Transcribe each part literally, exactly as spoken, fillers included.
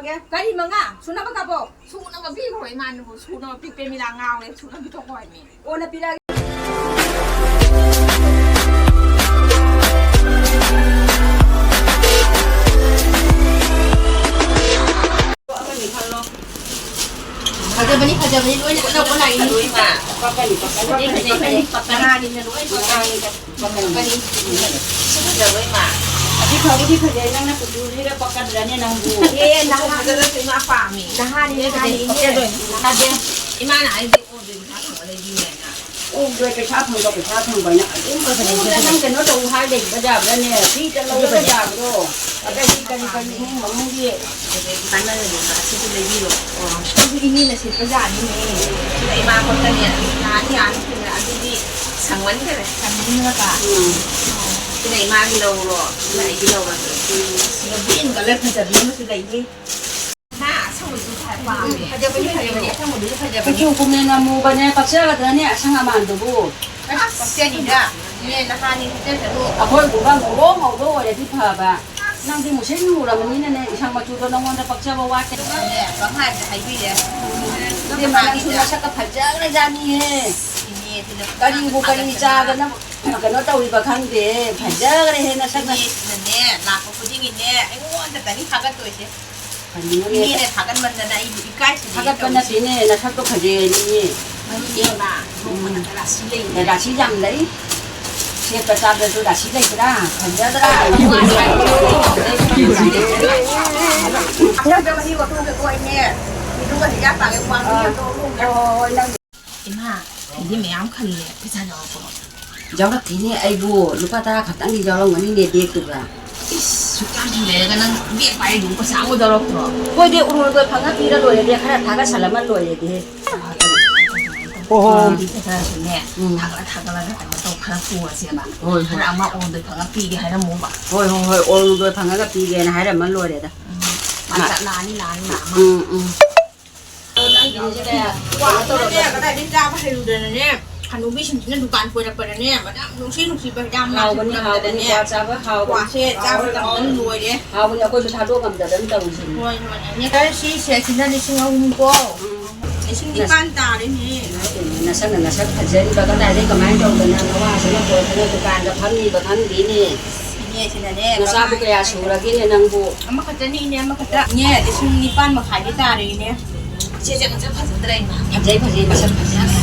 ꯀꯔꯤ ꯃꯉꯥ? ꯁꯨꯅꯕ ꯀꯥꯞꯄꯣ꯫ ꯁꯨꯅꯕ ꯄꯤꯈ꯭ꯔꯣ ꯏꯃꯥꯅꯕꯨ꯫ ꯁꯨꯅꯕ ꯄꯤꯛꯄꯦ ꯃꯤꯂꯥ ꯉꯥꯎꯔꯦ꯫ ꯁꯨꯅꯕ ꯄꯤꯊꯣꯛꯈꯣ ꯍꯥꯏꯃꯤ꯫ ꯀꯣꯟꯅ ꯄꯤꯔꯛꯑꯒꯦ꯫ ꯑꯃꯅꯤ ꯈꯜꯂꯣ꯫ ꯐꯖꯕꯅꯤ, ꯐꯖꯕꯅꯤ, ꯂꯣꯏꯅ ꯑꯅꯧꯕ ꯂꯥꯛꯏꯅꯤ꯫ ꯂꯣꯏꯃꯛ꯫ ꯄꯛꯀꯅꯤ, ꯄꯛꯀꯅꯤ, ꯐꯖꯩ, ꯐꯖꯩ, ꯐꯖꯩ꯫ ꯄꯛꯀꯅꯤ꯫ ꯄꯛꯀꯅꯤ꯫ ꯄꯛꯀꯅꯤ꯫ ꯄꯛꯀꯅꯤ꯫ ꯁꯤ ꯐꯖꯕ ꯏꯃꯥ꯫ ꯑꯁꯤ ꯐꯕꯨꯗꯤ ꯐꯖꯩ, ꯅꯪꯅ ꯀꯨꯆꯨꯁꯤꯗ ꯄꯛꯀꯗ꯭ꯔꯅꯦ ꯅꯪꯕꯨ? ꯑꯦ, ꯅꯍꯥꯟ ꯐꯖꯗ꯭ꯔꯁꯨ ꯏꯃꯥ ꯄꯥꯝꯃꯤ꯫ ꯅꯍꯥꯟ ꯏꯃꯥꯅ ꯏꯅꯦ꯫ ꯄꯛꯀꯗꯣꯏꯅꯤ꯫ ꯇꯥꯗꯦ꯫ ꯏꯃꯥꯅ ꯑꯩꯗꯤ ꯑꯣꯟꯗꯣꯏ ꯄꯩꯁꯥ ꯐꯪꯕ ꯂꯩꯕꯤꯌꯦꯅ꯫ ꯑꯣ, ꯅꯣꯏ ꯄꯩꯁꯥ ꯐꯪꯕ, ꯄꯩꯁꯥ ꯐꯪꯕ ꯍꯥꯏꯅ ꯑꯗꯨꯝ ꯐꯖꯅ ꯅꯪ ꯀꯩꯅꯣ ꯇꯧ ꯍꯥꯏ ꯂꯩꯕ ꯌꯥꯕ꯭ꯔꯥꯅꯦ? ꯐꯤꯗ ꯂꯧꯔꯒ ꯌꯥꯕ꯭ꯔꯣ? ꯑꯗꯒꯤ ꯀꯔꯤ ꯀꯔꯤ ꯏꯃꯨꯡ ꯃꯅꯨꯡꯒꯤ ꯑꯗꯒꯤ ꯀꯥꯟꯅꯔꯦꯗꯅ, ꯑꯁꯤꯁꯨ ꯂꯩꯕꯤꯔꯣ꯫ ꯑꯣ, ꯑꯩꯁꯨ ꯏꯅꯦꯅ ꯁꯤꯠꯄ ꯖꯥꯠꯅꯤꯅꯦ꯫ ꯁꯤꯗ ꯏꯃꯥ ꯈꯛꯇꯅꯦ꯫ ꯌꯥꯅꯤ, ꯌꯥꯅꯤ, ꯁꯤꯅ ꯑꯗꯨꯗꯤ ꯁꯪꯃꯟꯈꯔꯦ꯫ ꯁꯪꯃꯟꯈ꯭ꯔꯕ? ꯎꯝ꯫ ꯁꯤꯅ ꯏꯃꯥꯒꯤ ꯂꯧꯔꯣ, ꯁꯤꯅ ꯑꯩꯒꯤ ꯂꯧꯔꯒꯦ꯫ ꯁꯤꯗ green colour ꯐꯖꯕꯤ ꯑꯃꯁꯨ ꯂꯩꯅꯤ꯫ ꯍꯥ, ꯑꯁꯪꯕꯁꯨ ꯐꯖ ꯄꯥꯝꯃꯦ꯫ ꯐꯖꯕꯅꯤ, ꯐꯖꯕꯅꯤ, ꯑꯁꯪꯕꯗꯨꯁꯨ ꯐꯖꯕꯅꯤ꯫ ꯀꯨꯆꯨ ꯀꯨꯃꯦꯟ ꯑꯃꯨꯕꯅꯦ, ꯄꯛꯆꯒꯗ꯭ꯔꯅꯦ ꯑꯁꯪ ꯑꯃꯥꯟꯗꯨꯕꯨ? ꯑꯁ, ꯄꯛꯆꯅꯤꯗ꯫ ꯏꯅꯦ, ꯅꯍꯥꯅꯤ ꯄꯤꯖꯁꯅꯨ꯫ ꯑꯩꯈꯣꯏꯒꯨꯝꯕ ꯉꯧꯔꯣꯛ ꯉꯧꯕ ꯑꯣꯏꯔꯗꯤ ꯐꯕ꯫ ꯅꯪꯗꯤ ꯃꯨꯁꯤꯟ ꯃꯨꯔꯕꯅꯤꯅꯅꯦ, ꯏꯁꯪ ꯃꯆꯨꯗꯣ ꯅꯉꯣꯟꯗ ꯄꯛꯆꯕ ꯋꯥꯠꯇꯦ꯫ ꯅꯦ, ꯄꯪꯍꯥꯏꯗ ꯍꯥꯏꯕꯤꯔꯦ꯫ ꯏꯕꯦꯝꯃ, ꯅꯪꯁꯨ ꯅꯁꯛꯀ ꯐꯖꯈ꯭ꯔꯖꯥꯠꯅꯤꯍꯦ꯫ ꯏꯅꯦ, ꯁꯤꯅ ꯀꯔꯤꯕꯨ ꯀꯔꯤ ꯊꯥꯒꯠꯇꯅ꯫ ꯆꯥꯗꯅ ꯀꯩꯅꯣ ꯇꯧꯔꯤꯕ ꯈꯪꯗꯦ, ꯐꯖꯈ꯭ꯔꯦꯍꯦ ꯅꯁꯛ꯫ ꯏꯅꯦꯁꯤꯅꯅꯦ, ꯂꯥꯛꯄ ꯈꯨꯗꯤꯡꯒꯤꯅꯦ, ꯑꯩꯉꯣꯟꯗꯇꯅꯤ ꯊꯥꯒꯠꯇꯣꯏꯁꯦ꯫ ꯀꯔꯤꯅꯣꯅꯦ? ꯏꯅꯦꯅ ꯊꯥꯒꯠꯃꯟꯗꯅ ꯑꯩꯕꯨ ꯏꯀꯥꯏꯁꯤꯔꯦ ꯊꯥꯒꯠꯄ ꯇꯧꯔꯤꯁꯦ꯫ ꯅꯠꯇꯦꯅꯦ, ꯅꯁꯛꯇꯣ ꯐꯖꯩ ꯍꯥꯏꯅꯤꯅꯦ꯫ ꯃꯍꯤ ꯂꯩꯕ, ꯅꯣꯡꯃꯗ ꯔꯥꯁꯤ ꯂꯩꯕ꯫ ꯔꯥꯁꯤ ꯌꯥꯝ ꯂꯩ꯫ ꯁꯦꯠꯄ ꯆꯥꯕꯗꯁꯨ ꯔꯥꯁꯤ ꯂꯩꯕ꯭ꯔꯥ? ꯐꯖꯗ꯭ꯔꯥ? ꯑꯁꯣꯏꯕ ꯃꯍꯤ ꯑꯣꯟꯊꯣꯛꯀꯦꯀꯣ ꯑꯩꯅꯦ꯫ ꯃꯤꯗꯨꯒ ꯍꯤꯟꯖꯥꯡ ꯄꯥꯒꯦ ꯋꯥꯡ ꯃꯤ ꯑꯣꯟꯊꯣꯛꯑꯒ ꯍꯣꯏ, ꯍꯣꯏ, ꯍꯣꯏ, ꯅꯪ ꯏꯃꯥ, ꯐꯤꯗꯤ ꯃꯌꯥꯝ ꯈꯜꯂꯦ, ꯄꯩꯁꯥ ꯌꯥꯎꯔꯛꯄ꯭ꯔꯣ? ꯌꯥꯎꯔꯛꯇꯦꯅꯦ, ꯑꯩꯕꯨ ꯂꯨꯄꯥ ꯇꯔꯥ ꯈꯛꯇꯪꯗꯤ ꯌꯥꯎꯔꯝꯒꯅꯤꯅꯦ ꯕꯦꯒꯇꯨꯒ꯫ ꯏꯁ, ꯁꯨꯛꯌꯥꯝ ꯐꯤ ꯂꯩꯔꯒ ꯅꯪ ꯕꯦꯒ ꯄꯥꯏꯔꯤꯗꯨꯕꯨ ꯄꯩꯁꯥ ꯑꯃꯨꯛ ꯌꯥꯎꯔꯛꯄ꯭ꯔꯣ? ꯍꯣꯏꯗꯤ, ꯎꯔꯨꯗꯣꯏ ꯐꯪꯉ ꯄꯤꯔ ꯂꯣꯏꯔꯦꯗꯤ, ꯈꯔ ꯊꯥꯒꯠꯁꯜꯂꯝꯃ ꯂꯣꯏꯔꯦꯗꯤ꯫ ꯑꯥ, ꯈꯔꯁꯨꯅꯦ, ꯎꯝ꯫ ꯊꯥꯒꯠꯂ ꯊꯥꯒꯠꯂꯒ ꯀꯩꯅꯣ ꯇꯧ, ꯈꯔ ꯄꯨꯔꯁꯦꯕ꯫ ꯍꯣꯏ, ꯍꯣꯏ꯫ ꯈꯔ ꯑꯃ ꯎꯔꯨꯗꯣꯏ ꯐꯪꯉ ꯄꯤꯒꯦ ꯍꯥꯏꯔꯝꯃꯣꯕ꯫ ꯍꯣꯏ, ꯍꯣꯏ, ꯍꯣꯏ, ꯎꯔꯨꯗꯣꯏ ꯐꯪꯉꯒ ꯄꯤꯒꯦꯅ ꯍꯥꯏꯔꯝꯃ ꯂꯣꯏꯔꯦꯗ꯫ ꯎꯝ꯫ ꯃꯥ ꯃꯥ꯫ ꯆꯠꯂꯛꯑꯅꯤ, ꯂꯥꯛꯑꯅꯤ, ꯂꯥꯛꯑꯅꯤ꯫ ꯎꯝ, ꯎꯝ꯫ ꯅꯪꯒꯤꯁꯤꯅꯦ, ꯀꯩꯅꯣ ꯇꯧꯔꯒ꯫ ꯀꯗꯥꯏꯗꯩ ꯆꯥꯕ ꯍꯩꯔꯨꯗꯅꯅꯦ, ꯍꯅꯨꯕꯤꯁꯤꯡꯁꯤꯅ ꯗꯨꯀꯥꯟ ꯀꯣꯏꯔꯛꯄꯗꯅꯦ, ꯃꯅꯝ ꯅꯨꯡꯁꯤ ꯅꯨꯡꯁꯤꯕ ꯍꯤꯗꯥꯛ ꯃꯅꯥ ꯍꯥꯎꯕꯅꯤ, ꯍꯥꯎꯕꯅꯤ, ꯁꯤꯠꯂꯛꯄꯗꯅꯦ, ꯀ꯭ꯋꯥ ꯆꯥꯕ ꯍꯥꯎꯕꯅꯤ꯫ ꯀ꯭ꯋꯥꯁꯦ ꯆꯥꯕ ꯃꯇꯝꯗ ꯂꯣꯏꯔꯦ꯫ ꯍꯥꯎꯕꯅꯤ, ꯑꯩꯈꯣꯏꯁꯨ ꯊꯥꯗꯣꯛ ꯉꯝꯗꯗꯅ ꯇꯧꯔꯤꯁꯤꯅꯤ꯫ ꯍꯣꯏ, ꯍꯣꯏ꯫ ꯅꯦ, ꯁꯤ ꯁꯦꯠꯁꯤꯅ ꯂꯤꯁꯤꯡ ꯑꯍꯨꯝ ꯀꯣ꯫ ꯎꯝ꯫ ꯂꯤꯁꯤꯡ ꯅꯤꯄꯥꯟ ꯇꯥꯔꯦꯅꯦ꯫ ꯅꯁꯛꯅ ꯅꯁꯛ ꯐꯖꯔꯤꯕ ꯀꯗꯥꯏꯗꯩ ꯀꯃꯥꯏꯅ ꯇꯧꯗꯅ ꯅꯋꯥꯁꯤꯅ ꯄꯨꯔꯛꯇꯅ ꯗꯨꯀꯥꯟꯗ ꯐꯝꯃꯤꯕ ꯈꯪꯗꯦꯅꯦ꯫ ꯏꯅꯦ, ꯁꯤꯅꯅꯦ, ꯅꯆꯥꯕꯨ ꯀꯃꯥꯏ ꯀꯌꯥ ꯁꯨꯔꯒꯦꯅꯦ ꯅꯪꯕꯨ? ꯑꯃꯈꯛꯇꯅꯤ, ꯏꯅꯦ, ꯑꯃꯈꯛꯇ꯫ ꯏꯅꯦ, ꯂꯤꯁꯤꯡ ꯅꯤꯄꯥꯟ ꯃꯈꯥꯏꯗꯤ ꯇꯥꯔꯦ, ꯏꯅꯦ꯫ ꯏꯆꯦꯁꯦ ꯃꯁꯛ ꯐꯖꯗ꯭ꯔꯥ, ꯏꯃꯥ? ꯐꯖꯩ, ꯐꯖꯩ, ꯃꯁꯛ ꯐꯖꯩ꯫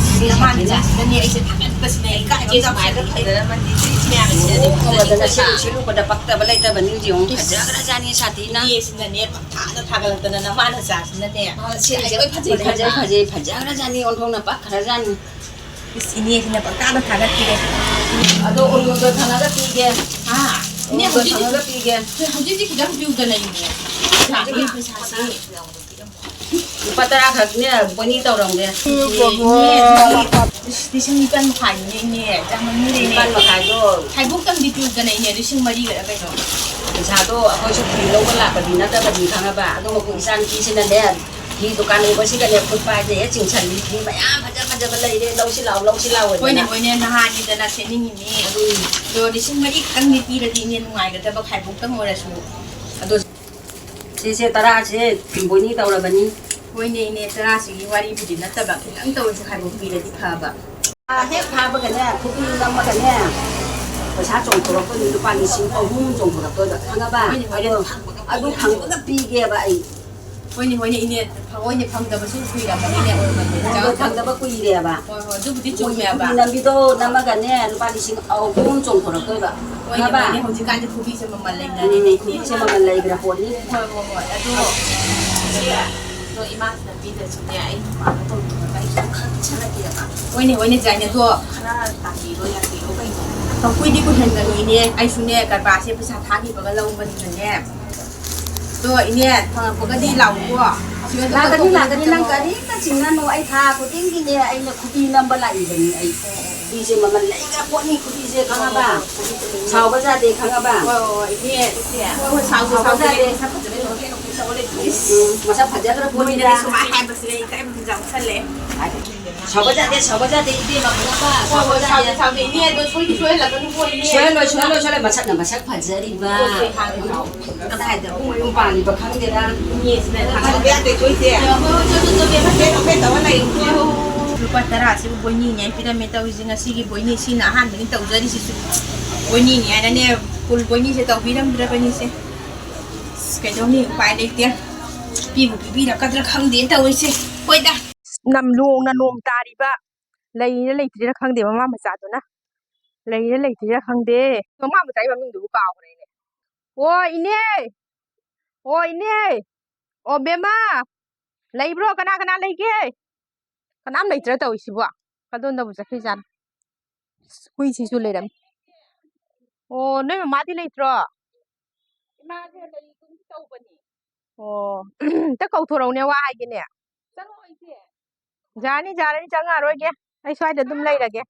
ꯅꯃꯥꯅ ꯆꯥꯁꯤꯗꯅꯦ ꯑꯩꯁꯦ ꯊꯥꯒꯠꯄꯁꯤꯅ ꯏꯀꯥꯏꯕ ꯏꯆꯦ ꯁꯨꯃꯥꯏꯅ ꯐꯖꯔꯝꯃꯗꯤ ꯏꯆꯦ ꯃꯌꯥꯝꯅ ꯁꯤꯗꯗꯤ ꯐꯖꯅꯤ ꯎꯕꯗꯅ ꯏꯆꯦ ꯁꯦꯝ ꯁꯦꯝ ꯎꯕꯗ ꯄꯛꯇꯕ ꯂꯩꯇꯕ ꯅꯤꯡꯁꯤꯡꯉꯨ꯫ ꯏꯁ꯫ ꯐꯖꯈ꯭ꯔꯖꯥꯠꯅꯤ ꯁꯥꯊꯤꯅ꯫ ꯏꯅꯦꯁꯤꯅꯅꯦ ꯄꯪꯊꯥꯗ ꯊꯥꯒꯠꯂꯛꯇꯅ ꯅꯃꯥꯅ ꯆꯥꯁꯤꯅꯅꯦ꯫ ꯑ, ꯁꯦꯝꯁꯦ ꯂꯣꯏ ꯐꯖꯩ, ꯐꯖꯩ, ꯏꯃꯥ꯫ ꯐꯖꯩ, ꯐꯖꯈ꯭ꯔꯖꯥꯠꯅꯤ, ꯑꯣꯟꯊꯣꯛꯅ ꯄꯛꯈ꯭ꯔꯖꯥꯠꯅꯤ꯫ ꯏꯁ, ꯏꯅꯦꯁꯤꯅ ꯄꯪꯇꯥꯗ ꯊꯥꯒꯠꯄꯤꯔꯦ꯫ ꯑꯗꯣ ꯎꯔꯨꯗꯣ ꯊꯥꯡꯒꯠꯂ ꯄꯤꯒꯦ꯫ ꯍꯥ? ꯏꯅꯦ, ꯎꯔꯨꯗꯣ ꯍꯧꯖꯤꯛ, ꯊꯥꯡꯒꯠꯂ ꯄꯤꯒꯦ꯫ ꯍꯧꯖꯤꯛꯇꯤ ꯈꯤꯇꯪ ꯄꯤꯌꯨꯗꯅ, ꯏꯅꯦ꯫ ꯄꯩꯁꯥ, ꯄꯩꯁꯥꯁꯤ꯫ ꯂꯨꯄꯥ ꯇꯔꯥ ꯈꯛꯅꯦ, ꯕꯣꯅꯤ ꯇꯧꯔꯝꯒꯦ꯫ ꯏꯅꯦ, ꯏꯁ, ꯂꯤꯁꯤꯡ ꯅꯤꯄꯥꯟ ꯃꯈꯥꯏꯅꯤꯅꯦ, ꯏꯅꯦ꯫ ꯌꯥꯝꯃꯟꯈ꯭ꯔꯦꯅꯦ꯫ ꯅꯤꯄꯥꯟ ꯃꯈꯥꯏꯗꯣ꯫ ꯈꯥꯏꯕꯣꯛꯇꯪꯗꯤ ꯄꯤꯌꯨꯗꯅ, ꯏꯅꯦ, ꯂꯤꯁꯤꯡ ꯃꯔꯤꯒꯔ ꯀꯩꯅꯣ꯫ ꯄꯩꯁꯥꯗꯣ ꯑꯩꯈꯣꯏꯁꯨ ꯐꯤ ꯂꯧꯕ ꯂꯥꯛꯄꯗꯤ ꯅꯠꯇꯕꯅꯤ, ꯈꯪꯉꯕ? ꯑꯗꯣ ꯑꯩꯈꯣꯏ ꯏꯆꯥꯅꯨꯄꯤꯁꯤꯅꯅꯦ, ꯐꯤ ꯗꯨꯀꯥꯟ ꯎꯕꯁꯤꯗꯅꯦ ꯈꯨꯠ ꯄꯥꯏꯁꯦ ꯍꯦꯛ ꯆꯤꯡꯁꯜꯂꯤ꯫ ꯐꯤ ꯃꯌꯥꯝ ꯐꯖ ꯐꯖꯕ ꯂꯩꯔꯦ, ꯂꯧꯁꯤ ꯂꯥꯎ, ꯂꯧꯁꯤ ꯂꯥꯎ ꯍꯣꯏꯅꯦ, ꯍꯥꯏꯗꯅ꯫ ꯍꯣꯏꯅꯦ, ꯅꯍꯥꯟꯒꯤꯗꯅ ꯁꯦꯠꯅꯤꯡꯉꯤꯅꯤ꯫ ꯑꯗꯨꯅꯤ꯫ ꯑꯗꯣ ꯂꯤꯁꯤꯡ ꯃꯔꯤ ꯈꯛꯇꯪꯗꯤ ꯄꯤꯔꯗꯤ ꯏꯅꯦ ꯅꯨꯡꯉꯥꯏꯒꯗꯕ, ꯈꯥꯏꯕꯣꯛꯇꯪ ꯑꯣꯏꯔꯁꯨ꯫ ꯑꯗꯣ ꯁꯤꯁꯦ ꯇꯔꯥꯁꯦ ꯕꯣꯅꯤ ꯇꯧꯔꯕꯅꯤ꯫ ꯍꯣꯏꯅꯦ, ꯏꯅꯦ, ꯇꯔꯥꯁꯤꯒꯤ ꯋꯥꯔꯤꯕꯨꯗꯤ ꯅꯠꯇꯕ, ꯈꯤꯇꯪꯇ ꯑꯣꯏꯔꯁꯨ ꯈꯥꯏꯕꯣꯛ ꯄꯤꯔꯗꯤ ꯐꯕ꯫ ꯍꯦꯛ ꯐꯥꯕꯒꯅꯦ, ꯈꯨꯕꯤ ꯅꯝꯃꯒꯅꯦ, ꯄꯩꯁꯥ ꯆꯣꯡꯊꯣꯔꯛꯇꯣꯏꯅꯤ, ꯂꯨꯄꯥ ꯂꯤꯁꯤꯡ ꯑꯍꯨꯝ ꯆꯣꯡꯊꯣꯔꯛꯇꯣꯏꯕ, ꯈꯪꯉꯕ? ꯍꯣꯏꯅꯦ, ꯍꯣꯏꯅꯦ, ꯑꯗꯣ ꯐꯪꯕꯒ ꯑꯗꯨ ꯐꯪꯕꯒ ꯄꯤꯒꯦꯕ ꯑꯩ꯫ ꯍꯣꯏꯅꯦ, ꯍꯣꯏꯅꯦ, ꯏꯅꯦ, ꯐꯪꯉꯣꯏꯅꯦ, ꯐꯪꯗꯕꯁꯨ ꯀꯨꯏꯔꯕꯅꯤꯅꯦ꯫ ꯐꯪꯗꯕ ꯀꯨꯏꯔꯦꯕ꯫ ꯍꯣꯏ, ꯍꯣꯏ, ꯑꯗꯨꯕꯨꯗꯤ ꯃꯣꯏꯒꯤ ꯆꯨꯝꯃꯦꯕ꯫ ꯈꯨꯕꯤ ꯅꯝꯕꯤꯗꯣ ꯅꯝꯃꯒꯅꯦ, ꯂꯨꯄꯥ ꯂꯤꯁꯤꯡ ꯑꯍꯨꯝ ꯆꯣꯡꯊꯣꯔꯛꯇꯣꯏꯕ꯫ ꯍꯣꯏꯅꯦ, ꯈꯪꯉꯕ? ꯍꯣꯏꯅꯦ, ꯍꯧꯖꯤꯛꯀꯥꯟꯗꯤ ꯈꯨꯕꯤꯁꯦ ꯃꯃꯜ ꯎꯝ, ꯂꯩꯅꯔꯦꯅꯦ, ꯏꯅꯦ꯫ ꯈꯨꯕꯤꯁꯦ ꯃꯃꯜ ꯂꯩꯈ꯭ꯔ ꯄꯣꯠꯅꯤ꯫ ꯍꯣꯏ, ꯍꯣꯏ, ꯍꯣꯏ, ꯑꯗꯣ ꯏꯆꯦ, ꯑꯗꯣ ꯏꯃꯥꯁꯤꯅ ꯄꯤꯗ꯭ꯔꯁꯨꯅꯦ, ꯑꯩ ꯅꯨꯄꯥꯗ ꯇꯧꯕꯤꯔꯒ ꯑꯩ ꯁꯨꯝ ꯈꯪꯖꯔꯒꯦꯕ꯫ ꯍꯣꯏꯅꯦ, ꯍꯣꯏꯅꯦ, ꯌꯥꯏꯅꯦ, ꯑꯗꯣ ꯈꯔ ꯇꯥꯕꯤꯔꯣ, ꯌꯥꯕꯤꯔꯣ ꯀꯩꯅꯣ꯫ ꯀꯨꯏꯗꯤ ꯀꯨꯏꯍꯟꯒꯅꯨ, ꯏꯅꯦ꯫ ꯑꯩꯁꯨꯅꯦ, ꯀꯔꯕꯥꯔꯁꯦ ꯄꯩꯁꯥ ꯊꯥꯈꯤꯕꯒ ꯂꯧꯕꯅꯤꯅꯅꯦ꯫ ꯑꯗꯣ ꯏꯅꯦ, ꯐꯪꯉꯛꯄꯒꯗꯤ ꯂꯥꯛꯎꯀꯣ꯫ ꯁꯤꯒ ꯂꯥꯛꯀꯅꯤ, ꯂꯥꯛꯀꯅꯤ, ꯅꯪ ꯀꯔꯤꯝꯇ ꯆꯤꯡꯅꯅꯨ꯫ ꯑꯩ ꯊꯥ ꯈꯨꯗꯤꯡꯒꯤꯅꯦ, ꯑꯩꯅ ꯈꯨꯕꯤ ꯅꯝꯕ ꯂꯥꯛꯏꯕꯅꯤ ꯑꯩ꯫ ꯈꯨꯕꯤꯁꯦ ꯃꯃꯜ ꯂꯩꯈ꯭ꯔ ꯄꯣꯠꯅꯤ, ꯈꯨꯕꯤꯁꯦ ꯈꯪꯉꯕ? ꯁꯥꯎꯕ ꯌꯥꯗꯦ, ꯈꯪꯉꯕ? ꯍꯣꯏ, ꯍꯣꯏ, ꯍꯣꯏ, ꯏꯅꯦ, ꯏꯆꯦ꯫ ꯍꯣꯏ, ꯍꯣꯏ, ꯁꯥꯎꯕ ꯁꯥꯎꯕ ꯌꯥꯗꯦ꯫ ꯌꯥꯗꯦ꯫ ꯃꯁꯛ ꯐꯖꯕ ꯂꯣꯏ ꯂꯣꯏ ꯇꯧꯔ ꯂꯩ꯫ ꯎꯝ, ꯃꯁꯛ ꯐꯖꯈ꯭ꯔ ꯄꯣꯠꯅꯤꯗ꯫ ꯃꯣꯏꯗꯗꯤ ꯁꯨꯃꯥꯏꯅ ꯍꯥꯏꯕꯁꯤꯗ ꯑꯩ ꯏꯀꯥꯏꯕ ꯌꯥꯎꯁꯜꯂꯦ꯫ ꯍꯥꯏ꯫ ꯁꯥꯎꯒꯠ ꯌꯥꯗꯦ, ꯁꯥꯎꯒꯠ ꯌꯥꯗꯦ, ꯏꯕꯦꯝꯃ, ꯐꯖꯕ, ꯍꯣꯏ, ꯍꯣꯏ, ꯁꯥꯎꯒꯠ ꯁꯥꯎꯗꯦ, ꯌꯥꯗꯦ꯫ ꯁꯥꯎꯗꯦ, ꯏꯅꯦ, ꯑꯗꯣ ꯁꯣꯏꯗꯤ ꯁꯣꯏꯍꯜꯂꯛꯀꯅꯨꯀꯣ, ꯏꯅꯦ꯫ ꯁꯣꯏꯍꯜꯂꯣꯏ, ꯁꯣꯏꯍꯜꯂꯣꯏ, ꯁꯣꯏꯍꯜꯂꯣꯏ, ꯃꯁꯛꯅ ꯃꯁꯛ ꯐꯖꯔꯤꯕ꯫ ꯍꯣꯏ, ꯍꯣꯏ, ꯍꯣꯏ, ꯍꯣꯏ꯫ ꯀꯗꯥꯏꯗ ꯄꯨꯡ ꯌꯨꯝ ꯄꯥꯜꯂꯤꯕ ꯈꯪꯗꯦꯗ꯫ ꯏꯅꯦꯁꯤꯅ ꯁꯥꯎꯒꯠ ꯌꯥꯗꯦ, ꯁꯣꯏꯗꯦ꯫ ꯍꯣꯏ, ꯍꯣꯏ, ꯍꯣꯏ, ꯆꯣ, ꯆꯣ, ꯆꯣ, ꯏꯕꯦꯝꯃ, ꯆꯣ, ꯆꯣ, ꯆꯣ, ꯏꯕꯦꯝꯃ, ꯆꯣ, ꯆꯣ꯫ ꯂꯨꯄꯥ ꯇꯔꯥꯁꯤꯕꯨ ꯕꯣꯏꯅꯤꯅꯦ ꯍꯥꯏꯅ ꯄꯤꯔꯝꯃꯦ ꯇꯧꯔꯤꯁꯦ, ꯉꯁꯤꯒꯤ ꯕꯣꯏꯅꯤ, ꯁꯤꯅ ꯑꯍꯥꯟꯕꯅꯤ ꯇꯧꯖꯔꯤꯁꯤꯁꯨ꯫ ꯕꯣꯏꯅꯤꯅꯦ ꯍꯥꯏꯅꯅꯦ, ꯐꯨꯜ ꯕꯣꯏꯅꯤꯁꯦ ꯇꯧꯕꯤꯔꯝꯗ꯭ꯔꯕꯅꯤꯁꯦ꯫ ꯑꯁ, ꯀꯩꯗꯧꯅꯤ, ꯎꯄꯥꯏ ꯂꯩꯇꯦ꯫ ꯄꯤꯕꯨ ꯄꯤꯕꯤꯔꯛꯀꯗ꯭ꯔꯥ ꯈꯪꯗꯦ ꯇꯧꯔꯤꯁꯦ꯫ ꯍꯣꯏꯗ꯫ ꯅꯝ ꯅꯣꯡꯅ ꯅꯣꯡ ꯇꯥꯔꯤꯕ꯫ ꯂꯩꯔꯤꯔ ꯂꯩꯇ꯭ꯔꯤꯔ ꯈꯪꯗꯦ ꯃꯃꯥ ꯃꯆꯥꯗꯨꯅ꯫ ꯂꯩꯔꯤꯔ ꯂꯩꯇ꯭ꯔꯤꯔ ꯈꯪꯗꯦ꯫ ꯃꯃꯥ ꯃꯆꯥꯒꯤ ꯃꯃꯤꯡꯗꯨꯕꯨ ꯀꯥꯎꯈ꯭ꯔꯦꯅꯦ꯫ ꯑꯣ, ꯏꯅꯦ! ꯑꯣ, ꯏꯅꯦ! ꯑꯣ, ꯕꯦꯝꯃ! ꯂꯩꯕ꯭ꯔꯣ? ꯀꯅꯥ ꯀꯅꯥ ꯂꯩꯒꯦ? ꯀꯅꯥꯝ ꯂꯩꯇ꯭ꯔꯥ ꯇꯧꯔꯤꯁꯤꯕꯣ? ꯀꯗꯣꯝꯗꯕꯨ ꯆꯠꯈ꯭ꯔꯤꯖꯥꯠꯅꯣ? ꯑꯁ, ꯍꯨꯏꯁꯤꯁꯨ ꯂꯩꯔꯝꯃꯤ꯫ ꯑꯣ, ꯅꯣꯏ ꯃꯃꯥꯗꯤ ꯂꯩꯇ꯭ꯔꯣ? ꯏꯃꯥꯁꯦ ꯂꯩꯒꯨꯝ ꯇꯧꯕꯅꯤ꯫ ꯑꯣ, ꯑꯝꯇ ꯀꯧꯊꯣꯔꯛꯎꯅꯦ, ꯋꯥ ꯍꯥꯏꯒꯦꯅꯦ꯫ ꯆꯪꯉꯛꯑꯣ, ꯏꯆꯦ꯫ ꯌꯥꯅꯤ, ꯌꯥꯔꯅꯤ, ꯆꯪꯉꯛꯑꯔꯣꯏꯒꯦ꯫ ꯑꯩ ꯁ꯭ꯋꯥꯏꯗ ꯑꯗꯨꯝ ꯂꯩꯔꯒꯦ꯫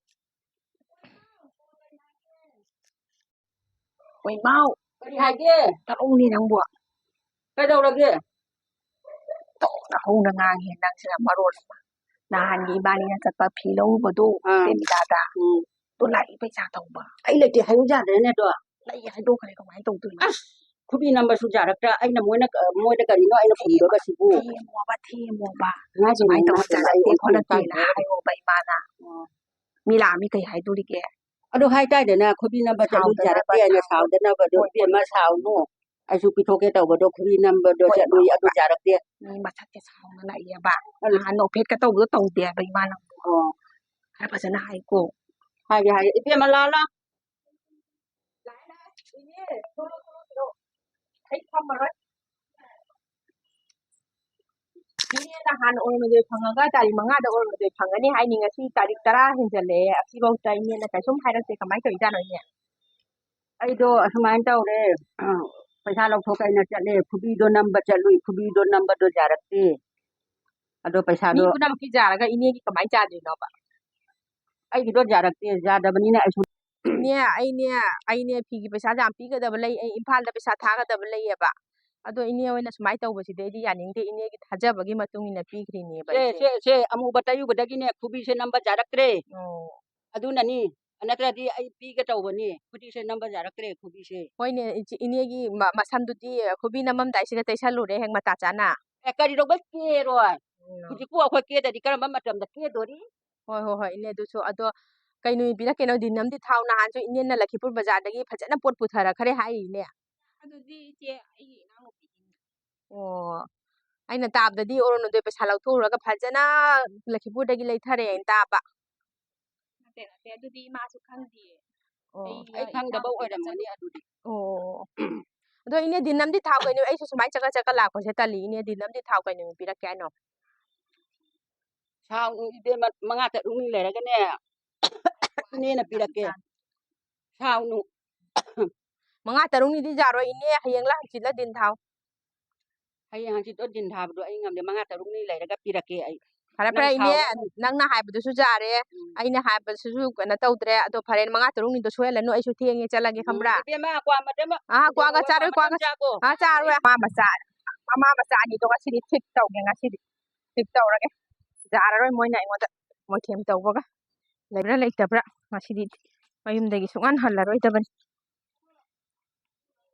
ꯍꯣꯏ, ꯏꯃꯥꯎ꯫ ꯀꯔꯤ ꯍꯥꯏꯒꯦ? ꯇꯥꯔꯛꯎꯅꯦ ꯅꯪꯕꯨ꯫ ꯀꯩꯗꯧꯔꯒꯦ? ꯇꯧꯅ ꯍꯧꯅ ꯉꯥꯡꯉꯦ ꯅꯪꯁꯤꯅ ꯃꯔꯣꯜ ꯑꯃ꯫ ꯅꯍꯥꯟꯒꯤ ꯏꯕꯥꯅꯤꯅ ꯆꯠꯄ ꯐꯤ ꯂꯧꯔꯨꯕꯗꯣ, ꯑꯥ꯫ ꯄ꯭ꯔꯦꯃꯤꯇꯥꯗ꯫ ꯎꯝ꯫ ꯑꯗꯨ ꯂꯥꯛꯏ ꯄꯩꯁꯥ ꯇꯧꯕ꯫ ꯑꯩ ꯂꯩꯇꯦ ꯍꯥꯏꯌꯨ ꯌꯥꯗ꯭ꯔꯦꯅꯦ ꯑꯗꯣ꯫ ꯂꯩ ꯍꯥꯏꯗꯣꯛꯈ꯭ꯔꯦ, ꯀꯃꯥꯏꯅ ꯇꯧꯗꯣꯏꯅꯣ? ꯑꯁ, ꯈꯨꯕꯤ ꯅꯝꯕꯁꯨ ꯌꯥꯔꯛꯇ꯭ꯔꯥ? ꯑꯩꯅ ꯃꯣꯏꯅ, ꯃꯣꯏꯗ ꯀꯔꯤꯅꯣ ꯑꯩꯅ ꯐꯪꯗꯣꯏꯕꯁꯤꯕꯨ? ꯊꯦꯝꯃꯣꯕ, ꯊꯦꯝꯃꯣꯕ꯫ ꯉꯥꯏꯈꯣ, ꯁꯨꯃꯥꯏꯅ ꯇꯧꯔ ꯉꯥꯏꯈꯣ, ꯆꯠꯂꯛꯇꯦ ꯉꯥꯏꯈꯣ, ꯈꯣꯠꯂꯛꯇꯦꯅ ꯉꯥꯏꯈꯣ꯫ ꯍꯥꯏꯌꯣꯕ ꯏꯃꯥꯅ꯫ ꯑꯣ꯫ ꯃꯤ ꯂꯥꯛꯑ ꯃꯤ ꯀꯩ ꯍꯥꯏꯗꯣꯔꯤꯒꯦ? ꯑꯗꯨ ꯍꯥꯏꯇꯥꯏꯗꯅ, ꯈꯨꯕꯤ ꯅꯝꯕ ꯆꯠꯂꯨ ꯁꯥꯎꯗꯅꯕ, ꯌꯥꯔꯛꯇꯦ ꯍꯥꯏꯅ ꯁꯥꯎꯗꯅꯕ꯫ ꯁꯥꯎꯗꯅꯕꯗꯣ, ꯍꯣꯏ, ꯏꯕꯦꯝꯃ, ꯍꯣꯏ, ꯍꯣꯏ꯫ ꯁꯥꯎꯅꯨ꯫ ꯑꯩꯁꯨ ꯄꯤꯊꯣꯛꯀꯦ ꯇꯧꯕꯗꯣ, ꯈꯨꯕꯤ ꯅꯝꯕꯗꯣ ꯍꯣꯏ, ꯆꯠꯂꯨꯏ, ꯍꯣꯏ, ꯑꯗꯨ ꯍꯣꯏ꯫ ꯌꯥꯔꯛꯇꯦ꯫ ꯃꯤ ꯃꯁꯛꯁꯦ ꯁꯥꯎꯅ ꯂꯥꯛꯑꯦꯕ꯫ ꯑꯗꯨ ꯅꯍꯥꯟ ꯅꯣꯛꯐꯦꯠꯀ ꯇꯧꯕꯗꯣ ꯇꯧꯗꯦ ꯍꯥꯏꯕ ꯏꯃꯥꯅ꯫ ꯑꯣ꯫ ꯈꯔ ꯐꯖꯅ ꯍꯥꯏꯀꯣ꯫ ꯍꯥꯏꯒꯦ, ꯍꯥꯏꯒꯦ꯫ ꯏꯕꯦꯝꯃ, ꯂꯥꯛꯑꯣ, ꯂꯥꯛꯑꯣ꯫ ꯂꯥꯛꯑꯦ, ꯂꯥꯛꯑꯦ꯫ ꯏꯅꯦ, ꯊꯣꯛꯂꯛꯑꯣ, ꯊꯣꯛꯂꯛꯑꯣ, ꯊꯣꯛꯂꯛꯑꯣ꯫ ꯑꯩ ꯐꯝꯃꯔꯣꯏ꯫ ꯏꯅꯦ ꯅꯍꯥꯟ ꯑꯣꯔꯣꯃꯗꯣꯏ ꯐꯪꯉꯒ ꯇꯥꯔꯤꯛ ꯃꯉꯥꯗ ꯑꯣꯔꯣꯃꯗꯣꯏ ꯐꯪꯒꯅꯤ ꯍꯥꯏꯅꯤ, ꯉꯁꯤ ꯇꯥꯔꯤꯛ ꯇꯔꯥ ꯍꯦꯟꯖꯜꯂꯛꯑꯦ, ꯑꯁꯤꯐꯥꯎꯗ ꯏꯅꯦꯅ ꯀꯩꯁꯨꯝ ꯍꯥꯏꯔꯛꯇꯦ, ꯀꯃꯥꯏꯅ ꯇꯧꯔꯤꯖꯥꯠꯅꯣ ꯏꯅꯦ? ꯑꯩꯗꯣ ꯑꯁꯨꯃꯥꯏꯅ ꯇꯧꯔꯦ, ꯑ, ꯄꯩꯁꯥ ꯂꯧꯊꯣꯛꯀꯦꯅ ꯆꯠꯂꯦ, ꯈꯨꯕꯤꯗꯣ ꯅꯝꯕ ꯆꯠꯂꯨꯏ, ꯈꯨꯕꯤꯗꯣ ꯅꯝꯕꯗꯣ ꯌꯥꯔꯛꯇꯦ꯫ ꯑꯗꯣ ꯃꯤ ꯄꯩꯁꯥꯗꯣ ꯄꯨꯝꯅꯃꯛꯀꯤ ꯌꯥꯔꯒ ꯏꯅꯦꯒꯤ ꯀꯃꯥꯏꯅ ꯌꯥꯗ꯭ꯔꯤꯅꯣꯕ? ꯑꯩꯒꯤꯗꯣ ꯌꯥꯔꯛꯇꯦ, ꯌꯥꯗꯕꯅꯤꯅ ꯑꯩꯁꯨ ꯏꯅꯦ, ꯑꯩꯅꯦ, ꯑꯩꯅꯦ ꯐꯤꯒꯤ ꯄꯩꯁꯥꯁꯦ ꯌꯥꯝ ꯄꯤꯒꯗꯕ ꯂꯩ, ꯑꯩ ꯏꯝꯐꯥꯜꯗ ꯄꯩꯁꯥ ꯊꯥꯒꯗꯕ ꯂꯩꯌꯦꯕ꯫ ꯑꯗꯣ ꯏꯅꯦ ꯍꯣꯏꯅ ꯁꯨꯃꯥꯏꯅ ꯇꯧꯕꯁꯤꯗꯤ ꯑꯩꯗꯤ ꯌꯥꯅꯤꯡꯗꯦ꯫ ꯏꯅꯦꯒꯤ ꯊꯥꯖꯕꯒꯤ ꯃꯇꯨꯡ ꯏꯟꯅ ꯄꯤꯈ꯭ꯔꯤꯅꯦꯕ ꯁꯦ ꯑꯩꯁꯦ꯫ ꯁꯦ ꯁꯦ ꯑꯃꯨꯕ ꯇꯩꯔꯨꯕꯗꯒꯤꯅꯦ ꯈꯨꯕꯤꯁꯦ ꯅꯝꯕ ꯌꯥꯔꯛꯇ꯭ꯔꯦ꯫ ꯑꯣ꯫ ꯑꯗꯨꯅꯅꯤ, ꯅꯠꯇ꯭ꯔꯗꯤ ꯑꯩ ꯄꯤꯒꯦ ꯇꯧꯕꯅꯤ꯫ ꯈꯨꯕꯤꯁꯦ ꯅꯝꯕ ꯌꯥꯔꯛꯇ꯭ꯔꯦ ꯈꯨꯕꯤꯁꯦ꯫ ꯍꯣꯏꯅꯦ, ꯏꯆꯦ, ꯏꯅꯦꯒꯤ ꯃ-, ꯃꯁꯝꯗꯨꯗꯤ ꯈꯨꯕꯤ ꯅꯝꯃꯝꯗꯥꯏꯁꯤꯗ ꯇꯩꯁꯜꯂꯨꯔꯦ ꯍꯦꯛ ꯃꯇꯥ ꯆꯥꯅ꯫ ꯑꯦ, ꯀꯔꯤꯗꯧꯕꯩ ꯀꯦꯔꯣꯏ? ꯎꯝ꯫ ꯍꯧꯖꯤꯛꯄꯨ ꯑꯩꯈꯣꯏ ꯀꯦꯗꯗꯤ ꯀꯔꯝꯕ ꯃꯇꯝꯗ ꯀꯦꯗꯣꯔꯤ? ꯍꯣꯏ, ꯍꯣꯏ, ꯍꯣꯏ, ꯏꯅꯦ, ꯑꯗꯨꯁꯨ꯫ ꯑꯗꯣ ꯀꯩ ꯅꯨꯃꯤꯠ ꯄꯤꯔꯛꯀꯦꯅꯣ? ꯗꯤꯟ ꯑꯃꯗꯤ ꯊꯥꯎ꯫ ꯅꯍꯥꯟꯁꯨ ꯏꯅꯦꯅ ꯂꯈꯤꯄꯨꯔ ꯕꯖꯥꯔꯗꯒꯤ ꯐꯖꯅ ꯄꯣꯠ ꯄꯨꯊꯔꯛꯈ꯭ꯔꯦ ꯍꯥꯏꯔꯤꯅꯦ꯫ ꯑꯗꯨꯗꯤ ꯏꯆꯦ, ꯑꯩꯒꯤ ꯏꯅꯥꯎꯅꯨꯄꯤꯒꯤꯅꯤ꯫ ꯑꯣ, ꯑꯩꯅ ꯇꯥꯕꯗꯗꯤ ꯑꯣꯔꯣꯅꯣꯗꯣꯏ ꯄꯩꯁꯥ ꯂꯧꯊꯣꯛꯎꯔꯒ ꯐꯖꯅ ꯂꯈꯤꯄꯨꯔꯗꯒꯤ ꯂꯩꯊꯔꯦ ꯑꯩꯅ ꯇꯥꯕ꯫ ꯅꯠꯇꯦ, ꯅꯠꯇꯦ, ꯑꯗꯨꯗꯤ ꯏꯃꯥꯁꯨ ꯈꯪꯗꯤꯌꯦ꯫ ꯑꯣ꯫ ꯑꯩ ꯑꯩ ꯈꯪꯗꯕ ꯏꯅꯥꯎꯅꯨꯄꯤꯅ ꯑꯣꯏꯔꯝꯒꯅꯤ ꯆꯠꯂꯨ- ꯑꯗꯨꯗꯤ꯫ ꯑꯣ꯫ ꯑꯗꯣ ꯏꯅꯦ, ꯗꯤꯟ ꯑꯃꯗꯤ ꯊꯥꯎ ꯀꯩꯅꯣ? ꯑꯩꯁꯨ ꯁꯨꯃꯥꯏꯅ ꯆꯀ ꯆꯀ ꯂꯥꯛꯄꯁꯦ ꯇꯜꯂꯤ꯫ ꯏꯅꯦ, ꯗꯤꯟ ꯑꯃꯗꯤ ꯊꯥꯎ ꯀꯩ ꯅꯨꯃꯤꯠ ꯄꯤꯔꯛꯀꯦ ꯍꯥꯏꯅꯣ? ꯁꯥꯎꯅꯨ ꯏꯕꯦꯝꯃ, ꯃꯉꯥ ꯇꯔꯨꯛꯅꯤ ꯂꯩꯔꯒꯅꯦ, ꯏꯅꯦꯅ ꯄꯤꯔꯛꯀꯦ꯫ ꯁꯥꯎꯅꯨ꯫ ꯃꯉꯥ ꯇꯔꯨꯛꯅꯤꯗꯤ ꯌꯥꯔꯣꯏ ꯏꯅꯦ, ꯍꯌꯦꯡꯂ ꯍꯪꯆꯤꯠꯂ ꯗꯤꯟ ꯊꯥꯎ꯫ ꯍꯌꯦꯡ ꯍꯪꯆꯤꯠꯇꯣ ꯗꯤꯟ ꯊꯥꯕꯗꯣ ꯑꯩ ꯉꯝꯗꯦ, ꯃꯉꯥ ꯇꯔꯨꯛꯅꯤ ꯂꯩꯔꯒ ꯄꯤꯔꯛꯀꯦ ꯑꯩ꯫ ꯐꯔꯦ, ꯅꯪ ꯐꯔꯦ ꯏꯅꯦ, ꯁꯥꯎꯔꯅꯨ꯫ ꯅꯪꯅ ꯍꯥꯏꯕꯗꯨꯁꯨ ꯌꯥꯔꯦ, ꯎꯝ꯫ ꯑꯩꯅ ꯍꯥꯏꯕꯁꯤꯁꯨ ꯀꯩꯅꯣ ꯇꯧꯗ꯭ꯔꯦ꯫ ꯑꯗꯣ ꯐꯔꯦ, ꯃꯉꯥ ꯇꯔꯨꯛꯅꯤꯗꯣ ꯁꯣꯏꯍꯜꯂꯅꯨ, ꯑꯩꯁꯨ ꯊꯦꯡꯉꯦ ꯆꯠꯂꯒꯦ, ꯈꯪꯕ꯭ꯔꯥ? ꯏꯕꯦꯝꯃ, ꯀ꯭ꯋꯥ ꯃꯇꯝ ꯑꯃ ꯑꯥ, ꯀ꯭ꯋꯥꯒ ꯀ꯭ꯋꯥ ꯆꯥꯔꯣꯏ, ꯃꯇꯝ ꯀ꯭ꯋꯥꯒ ꯆꯥꯀꯣ꯫ ꯑꯥ, ꯆꯥꯔꯣꯏ꯫ ꯃꯃꯥ ꯃꯆꯥ, ꯃꯃꯥ ꯃꯆꯥ ꯑꯅꯤꯗꯣ ꯉꯁꯤꯗꯤ ꯊꯤꯞ ꯇꯧꯒꯦ, ꯉꯁꯤꯗꯤ ꯊꯤꯞ ꯇꯧꯔꯒꯦ꯫ ꯌꯥꯔꯔꯣꯏ ꯃꯣꯏꯅ ꯑꯩꯉꯣꯟꯗ ꯃꯣꯏꯊꯦꯝ ꯇꯧꯕꯒ꯫ ꯂꯩꯕ꯭ꯔꯥ ꯂꯩꯇꯕ꯭ꯔꯥ, ꯉꯁꯤꯗꯤ ꯃꯌꯨꯝꯗꯒꯤ ꯁꯨꯡꯍꯟ ꯍꯜꯂꯔꯣꯏꯗꯕꯅꯤ꯫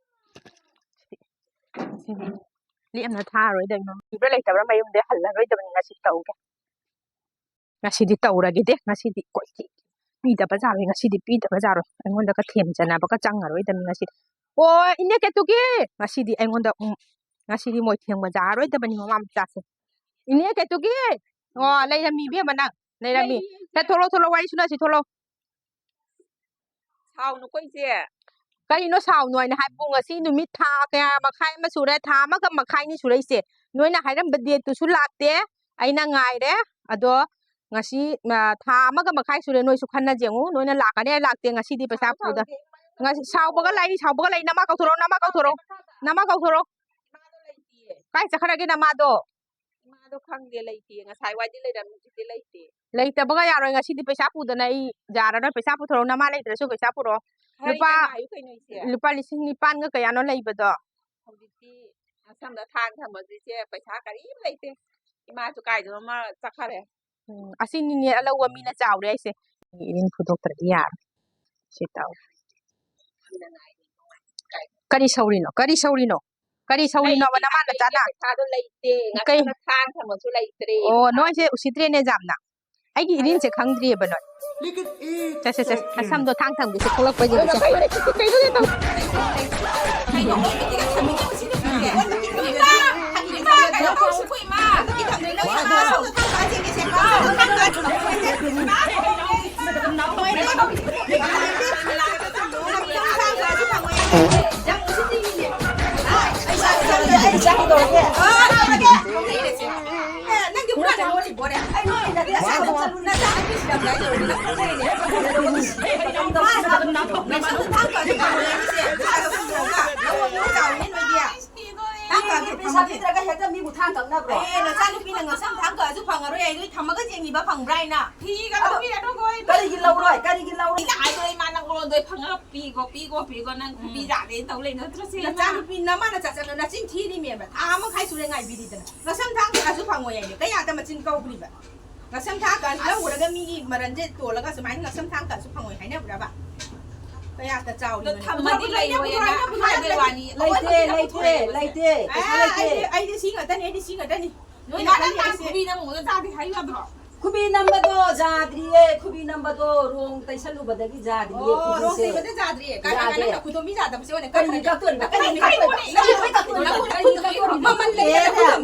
ꯁꯤꯗꯤ ꯂꯦꯝꯅ ꯊꯥꯔꯣꯏꯗꯕꯅꯤ꯫ ꯂꯩꯕ꯭ꯔꯥ ꯂꯩꯇꯕ꯭ꯔꯥ, ꯃꯌꯨꯝꯗ ꯍꯜꯂꯔꯣꯏꯗꯕꯅꯤ꯫ ꯉꯁꯤ ꯇꯧꯒꯦ, ꯉꯁꯤꯗꯤ ꯇꯧꯔꯒꯦꯗꯦ꯫ ꯉꯁꯤꯗꯤ ꯀꯣꯏ ꯄꯤꯗꯕ ꯌꯥꯔꯣꯏ, ꯉꯁꯤꯗꯤ ꯄꯤꯗꯕ ꯌꯥꯔꯣꯏ꯫ ꯑꯩꯉꯣꯟꯗꯒ ꯊꯦꯝꯖꯅꯕꯒ ꯆꯪꯉꯔꯣꯏꯗꯕꯅꯤ ꯉꯁꯤꯗꯤ꯫ ꯑꯣ, ꯏꯅꯦ ꯀꯦꯇꯨꯀꯤ, ꯉꯁꯤꯗꯤ ꯑꯩꯉꯣꯟꯗ, ꯎꯝ, ꯉꯁꯤꯗꯤ ꯃꯣꯏ ꯊꯦꯝꯕ ꯌꯥꯔꯔꯣꯏꯗꯕꯅꯤ ꯃꯃꯥ ꯃꯆꯥꯁꯦ꯫ ꯏꯅꯦ ꯀꯦꯇꯨꯀꯤ, ꯑꯣ, ꯂꯩꯔꯝꯃꯤ ꯏꯕꯦꯝꯃ ꯅꯪ, ꯂꯩꯔꯝꯃꯤ꯫ ꯂꯩꯔꯤꯌꯦ ꯁꯦ, ꯏꯆꯦ꯫ ꯊꯣꯛꯂꯛꯑꯣ, ꯊꯣꯛꯂꯛꯑꯣ, ꯋꯥꯔꯤ ꯁꯨꯅꯁꯤ, ꯊꯣꯛꯂꯛꯑꯣ꯫ ꯁꯥꯎꯅꯨꯀꯣ ꯏꯆꯦ꯫ ꯀꯔꯤꯅꯣ ꯁꯥꯎꯅꯨ ꯍꯥꯏꯅ ꯍꯥꯏꯕꯨ? ꯉꯁꯤ ꯅꯨꯃꯤꯠ ꯊꯥ ꯀꯌꯥ, ꯃꯈꯥꯏ ꯑꯃ ꯁꯨꯔꯦ, ꯊꯥ ꯑꯃꯒ ꯃꯈꯥꯏꯅꯤ ꯁꯨꯔꯛꯏꯁꯦ꯫ ꯅꯣꯏꯅ ꯍꯥꯏꯔꯝꯕ date ꯇꯨꯁꯨ ꯂꯥꯛꯇꯦ, ꯑꯩꯅ ꯉꯥꯏꯔꯦ꯫ ꯑꯗꯣ ꯉꯁꯤ, ꯑ, ꯊꯥ ꯑꯃꯒ ꯃꯈꯥꯏ ꯁꯨꯔꯦ, ꯅꯣꯏꯁꯨ ꯈꯟꯅꯁꯦ ꯌꯦꯡꯉꯨ꯫ ꯅꯣꯏꯅ ꯂꯥꯛꯀꯅꯤ ꯍꯥꯏ ꯂꯥꯛꯇꯦ, ꯉꯁꯤꯗꯤ ꯄꯩꯁꯥ ꯁꯥꯎ ꯄꯨꯗ꯫ ꯁꯥꯎꯗꯦ, ꯏꯃꯥ ꯉꯁꯤ ꯁꯥꯎꯕꯒ ꯂꯩ, ꯁꯥꯎꯕꯒ ꯂꯩ꯫ ꯅꯃꯥ ꯀꯧꯊꯣꯔꯛꯑꯣ, ꯅꯃꯥ ꯀꯧꯊꯣꯔꯛꯑꯣ, ꯅꯃꯥ ꯀꯧꯊꯣꯔꯛꯑꯣ꯫ ꯏꯃꯥꯗꯣ ꯂꯩꯇꯤꯌꯦ꯫ ꯀꯥꯏ ꯆꯠꯈ꯭ꯔꯒꯦ ꯅꯃꯥꯗꯣ? ꯏꯃꯥꯗꯣ ꯈꯪꯗꯦ, ꯂꯩꯇꯤꯌꯦ꯫ ꯉꯁꯥꯏ ꯋꯥꯏꯗꯤ ꯂꯩꯔꯝꯃꯤ, ꯍꯧꯖꯤꯛꯇꯤ ꯂꯩꯇꯦ꯫ ꯂꯩꯇꯕꯒ ꯌꯥꯔꯣꯏ, ꯉꯁꯤꯗꯤ ꯄꯩꯁꯥ ꯄꯨꯗꯅ ꯑꯩ ꯌꯥꯔꯔꯣꯏ꯫ ꯄꯩꯁꯥ ꯄꯨꯊꯣꯔꯛꯑꯣ, ꯅꯃꯥ ꯂꯩꯇ꯭ꯔꯁꯨ ꯄꯩꯁꯥ ꯄꯨꯔꯛꯑꯣ꯫ ꯈꯔ ꯂꯨꯄꯥ, ꯏꯪꯅ ꯉꯥꯏꯌꯨ ꯀꯩꯅꯣ ꯏꯆꯦ꯫ ꯂꯨꯄꯥ ꯂꯤꯁꯤꯡ ꯅꯤꯄꯥꯟꯒ ꯀꯌꯥꯅꯣ ꯂꯩꯕꯗꯣ? ꯍꯧꯖꯤꯛꯇꯤ ꯑꯁꯝꯗ ꯊꯥꯡ ꯊꯝꯕꯁꯤꯁꯦ ꯄꯩꯁꯥ ꯀꯔꯤꯝ ꯂꯩꯇꯦ꯫ ꯏꯃꯥꯁꯨ ꯀꯥꯏꯗꯅꯣꯃ ꯆꯠꯈꯔꯦ꯫ ꯎꯝ, ꯑꯁꯤꯅꯤꯅꯦ ꯑꯂꯧꯕ ꯃꯤꯅ ꯆꯥꯎꯔꯦ ꯍꯥꯏꯁꯦ꯫ ꯏꯔꯤꯟ ꯐꯨꯗꯣꯛꯇ꯭ꯔꯗꯤ ꯌꯥꯔꯣꯏ꯫ ꯁꯤ ꯇꯧ꯫ ꯀꯔꯤ ꯁꯧꯔꯤꯅꯣ? ꯀꯔꯤ ꯁꯧꯔꯤꯅꯣ? ꯀꯔꯤ ꯁꯧꯔꯤꯅꯣꯕ ꯅꯃꯥ ꯅꯆꯥꯅ? ꯄꯩꯁꯥꯗꯣ ꯂꯩꯇꯦ꯫ ꯀꯩ? ꯉꯁꯥꯏꯅ ꯊꯥꯡ ꯊꯝꯃꯁꯨ ꯂꯩꯇ꯭ꯔꯦ꯫ ꯑꯣ, ꯅꯣꯏꯁꯦ ꯎꯁꯤꯠꯇ꯭ꯔꯦꯅꯦ ꯌꯥꯝꯅ꯫ ꯑꯩꯒꯤ ꯏꯔꯤꯟꯁꯦ ꯈꯪꯗ꯭ꯔꯤꯑꯕ ꯅꯣꯏ꯫ ꯁꯦ, ꯁꯦ, ꯁꯦ, ꯅꯁꯝꯗꯣ ꯊꯥꯡ ꯊꯝꯒꯦꯁꯦ ꯊꯣꯛꯂꯛꯄꯩꯁꯦ꯫ ꯀꯩꯅꯣ, ꯀꯩꯅꯣ, ꯀꯩꯅꯣ, ꯀꯩꯅꯣ? ꯄꯩꯁꯥ ꯄꯤꯗ꯭ꯔꯒ ꯍꯦꯛꯇ ꯃꯤꯕꯨ ꯊꯥꯡ ꯀꯛꯅꯕ꯭ꯔꯣ? ꯑꯦ, ꯅꯆꯥꯅꯨꯄꯤꯅ ꯉꯁꯝ ꯊꯥꯡ ꯀꯛꯑꯁꯨ ꯐꯪꯉꯔꯣꯏ ꯍꯥꯏꯗꯣ, ꯊꯝꯃꯒ ꯌꯦꯡꯉꯤꯕ ꯐꯪꯕ꯭ꯔꯥ ꯍꯥꯏꯅ꯫ ꯐꯤꯒ ꯂꯧꯕꯤꯔꯅꯨꯀꯣ, ꯏꯃꯥ꯫ ꯀꯔꯤꯒꯤ ꯂꯧꯔꯣꯏ? ꯀꯔꯤꯒꯤ ꯂꯧꯔꯣꯏ? ꯑꯩꯅ ꯍꯥꯏꯗꯣ, ꯏꯃꯥ, ꯅꯪ ꯂꯣꯟꯗꯣ ꯐꯪꯉꯒ ꯄꯤꯒꯣ, ꯄꯤꯒꯣ, ꯄꯤꯒꯣ, ꯅꯪ ꯈꯨꯕꯤ ꯌꯥꯗꯦ ꯇꯧ ꯂꯩ ꯅꯠꯇ꯭ꯔꯣ, ꯁꯦ, ꯏꯃꯥ? ꯅꯆꯥꯅꯨꯄꯤ ꯅꯃꯥ ꯅꯆꯥ ꯆꯠꯂꯣ, ꯅꯆꯤꯟ ꯊꯤꯔꯤꯃꯦꯕ꯫ ꯊꯥ ꯑꯃ ꯃꯈꯥꯏ ꯁꯨꯔꯦ ꯉꯥꯏꯕꯤꯔꯤꯗꯅ꯫ ꯉꯁꯝ ꯊꯥꯡ ꯀꯛꯑꯁꯨ ꯐꯪꯉꯣꯏ ꯍꯥꯏꯅꯦ꯫ ꯀꯌꯥꯗ ꯃꯆꯤꯟ ꯀꯧꯈ꯭ꯔꯤꯕ? ꯉꯁꯝ ꯊꯥꯡ ꯀꯛꯑꯁꯨ ꯂꯧꯔꯒ ꯃꯤꯒꯤ ꯃꯔꯟꯁꯦ ꯇꯣꯜꯂꯒ ꯁꯨꯃꯥꯏꯅ ꯉꯁꯝ ꯊꯥꯡ ꯀꯛꯑꯁꯨ ꯐꯪꯉꯣꯏ ꯍꯥꯏꯅꯕ꯭ꯔꯕ? ꯀꯌꯥꯗ ꯆꯥꯎꯔꯤꯕꯅꯣ? ꯊꯝꯃꯗꯤ ꯂꯩꯔꯣꯏ ꯍꯥꯏꯅ ꯍꯥꯏꯕꯩ ꯋꯥꯅꯤ꯫ ꯂꯩꯇꯦ, ꯂꯩꯇꯦ, ꯂꯩꯇꯦ꯫ ꯄꯩꯁꯥ ꯑꯦ, ꯂꯩꯇꯦ꯫ ꯑꯩꯗꯤ, ꯑꯩꯗꯤ ꯁꯤ ꯉꯥꯛꯇꯅꯤ, ꯑꯩꯗꯤ ꯁꯤ ꯉꯥꯛꯇꯅꯤ꯫ ꯅꯣꯏꯅ ꯏꯃꯥ, ꯅꯪ ꯈꯜꯂꯤꯁꯦ꯫ ꯈꯨꯕꯤ ꯅꯝꯃꯨꯕꯗ ꯆꯥꯗꯦ ꯍꯥꯏꯌꯨ ꯌꯥꯗ꯭ꯔꯣ? ꯈꯨꯕꯤ ꯅꯝꯕꯗꯣ ꯌꯥꯗ꯭ꯔꯤꯌꯦ, ꯈꯨꯕꯤ ꯅꯝꯕꯗꯣ ꯔꯣꯡ ꯇꯩꯁꯜꯂꯨꯕꯗꯒꯤ ꯌꯥꯗ꯭ꯔꯤꯌꯦ ꯑꯣ, ꯈꯨꯕꯤꯁꯦ꯫ ꯔꯣꯡ ꯇꯩꯕꯗ ꯌꯥꯗ꯭ꯔꯤꯌꯦ? ꯀꯥꯏ, ꯀꯥꯏ, ꯌꯥꯗꯦ꯫ ꯅꯪ ꯅꯈꯨꯗꯣꯝꯕꯤ ꯌꯥꯗꯕꯁꯦ ꯑꯣꯏꯅ ꯀꯔꯤꯒꯤ ꯀꯛꯇꯣꯔꯤꯕ? ꯀꯛꯏꯅꯤ, ꯀꯔꯤꯒꯤ ꯀꯛꯇꯣꯔꯤꯕ? ꯀꯛꯏꯅꯤ, ꯀꯛꯇꯣꯔꯤꯕ? ꯀꯔꯤꯒꯤ ꯀꯛꯇꯣꯔꯤꯕ?